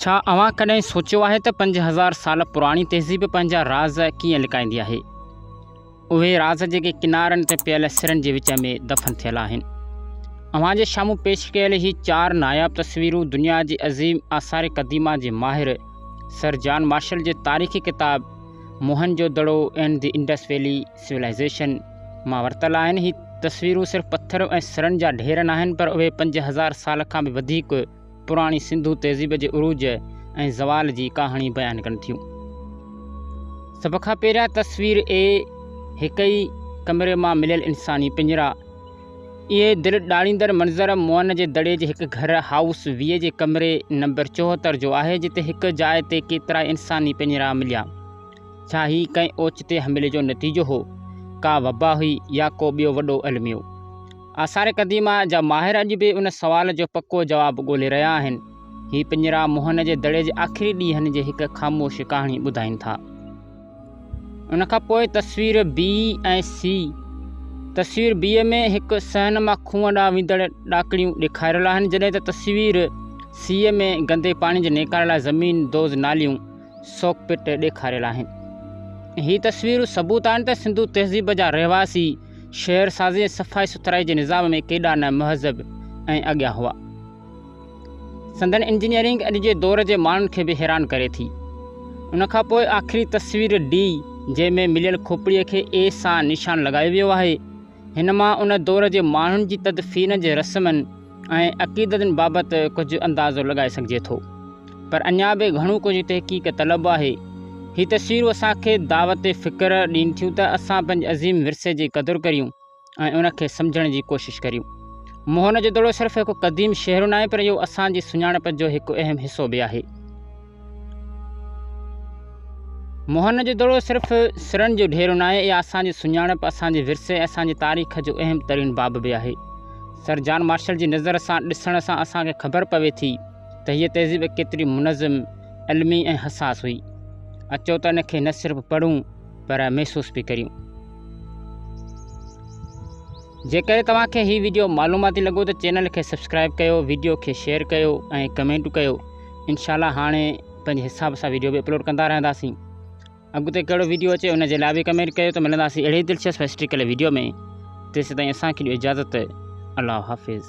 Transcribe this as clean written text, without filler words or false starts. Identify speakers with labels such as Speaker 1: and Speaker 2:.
Speaker 1: ڇا اوهان ڪڏهن سوچيو آهي ته 5000 سال پراڻي تهذيب پنهنجا راز ڪيئن لڪائيندي آهي؟ اهي راز جيڪي ڪنارن تي پيل سرن جي وچ ۾ دفن ٿيل آهن. اوهان جي سامهون پيش ڪيل هي چار ناياب تصويرون دنيا جي عظيم آثار قديمه جي ماهر سر جان مارشل جي تاريخي ڪتاب Mohen jo Daro and the Indus Valley Civilization مان ورتل آهن. هي تصويرون صرف پٿر ۽ سرن جا ڍير ناهن پر اهي 5000 سال کان به وڌيڪ پراڻي سنڌو تهذيب جي عروج ۽ زوال جي ڪهاڻي بيان ڪن ٿيون. سڀ کان پهريان تصوير اي هڪ ئي ڪمري مان مليل انساني پڃرا. اهي دل ڏاريندڙ منظر موئن جي دڙي جي هڪ گهر هائوس وي جي ڪمري نمبر 74 جو آهي جتي هڪ جاء تي ڪيترائي انساني پڃرا مليا. ڇا هي ڪنهن اوچتي حملي جو نتيجو هو، ڪا وبا هئي يا ڪو ٻيو وڏو الميو؟ آثار قديمه جا ماهر اڄ به ان سوال جو پڪو جواب ڳولي رهيا آهن. هي پڃرا موهن جي دڙي جي آخري ڏينهن جي هڪ خاموش ڪهاڻي ٻڌائين ٿا. ان کان پوء تصوير بي ۽ سي. تصوير بي ۾ هڪ صحن مان کوهه ڏانهن ويندڙ ڏاڪڻيون ڏيکاريل آهن جڏهن ته تصوير سي ۾ گندي پاڻي جي نيڪال لاء زمين دوز ناليون سوڪ پٽ ڏيکاريل آهن. هي تصويرون ثبوت آهن ته سنڌو تهذيب جا رهواسي شهر سازي ۽ صفائي سٿرائي جي نظام ۾ ڪيڏا نه مهذب ۽ اڳيان هئا. سندن انجنيئرنگ اڄ جي دور جي ماڻهن کي به حيران ڪري ٿي. ان کان پوء آخري تصوير ڊي جنهن ۾ مليل کوپڙيء کي اي سان نشان لڳايو ويو آهي. هن مان ان دور جي ماڻهن جي تدفين جي رسمن ۽ عقيدتن بابت ڪجهه اندازو لڳائي سگهجي ٿو. پر اڃا به گهڻو ڪجهه تحقيق طلب آهي. هي تصويرون اسان کي دعوت فڪر ڏين ٿيون ته اسان پنهنجي عظيم ورثي جي قدر ڪريون ۽ ان کي سمجهڻ جي ڪوشش ڪريون. موهن جو دڙو صرف هڪ قديم شهر ناهي پر اهو اسان جي سڃاڻپ جو هڪ اهم حصو به آهي. موهن جو دڙو صرف سرن جو ڍير ناهي، اها اسان جي سڃاڻپ، اسان جي ورثي ۽ اسان جي تاريخ جو اهم ترين باب به آهي. سر جان مارشل جي نظر سان ڏسڻ سان اسان کي خبر پوي ٿي ته هيء تهذيب ڪيتري منظم، علمي ۽ حساس هئي. اچو ته ان کي نه صرف پڙهون پر محسوس به ڪريون. جيڪڏهن توهان کي هي وڊيو معلوماتي لڳو ته چينل کي سبسڪرائب ڪيو، وڊيو کي شيئر ڪيو ۽ ڪمينٽ ڪيو. انشاء الله هاڻي پنهنجي حساب سان وڊيو به اپلوڊ ڪندا رهنداسين. اڳتي ڪهڙو وڊيو اچي ان جي لاء به ڪمينٽ ڪيو ته ملنداسين اهڙي ئي دلچسپ هسٽريڪل وڊيو ۾ تيسيتائين اسان کي ڏيو اجازت الله حافظ.